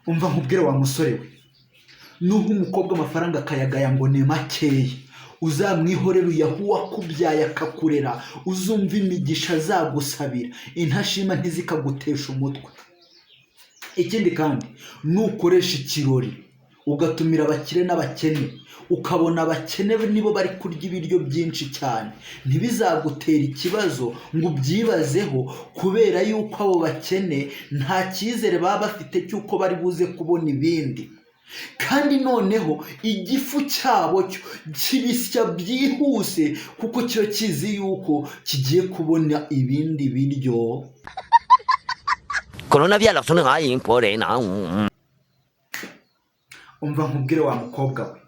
Umva nkubwire wa musore we, nuha umukobwa amafaranga akayagaya ngo ni makeya, uzamwihorere uyahe uwakubyaye akakurera, uzumva imigisha azagusabira. Intashima ntizikagutesha umutwe. Ikindi kandi, nukoresha ikirori ugatumira abakire n'abakene, ukabona abakene nibo bari kurya ibiryo byinshi cyane, ntibizagutere ikibazo ngo ubyibazeho, kubera yuko abo bakene nta cyizere baba bafite cy'uko bari buze kubona ibindi. Kandi noneho igifu cyabo cyo kibisya byihuse, kuko kiba kizi yuko kigiye kubona ibindi biryo. Coronavirus Umva nkubwire wa mukobwa we,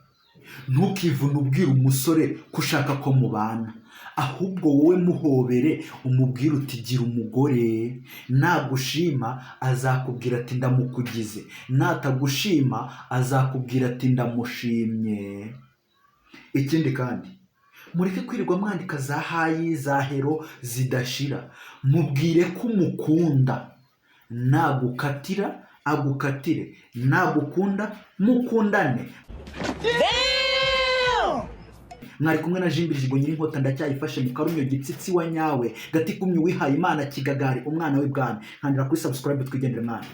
ntukivune ubwira umusore ko ushaka ko mubana, ahubwo wowe muhobere, umubwire uti: "Gira umugore." Nagushima azakubwira ati: "Ndamukugize." Natagushima azakubwira ati: "Ndamushimye." Ikindi kandi, mureke kwirirwa mwandika za hi, za hello zidashira. Mubwire ko umukunda, nagukatira agukatire, nagukunda mukundane. Mwari kumwe na Jimbiri Jigo Nyirinkota, ndacyayifashe mu karumyo, gitsitsi wa nyawe, gati kumye, wihaye Imana, kigagari, umwana w'ibwami. Nkandira kuri subscribe, twigendere mwana.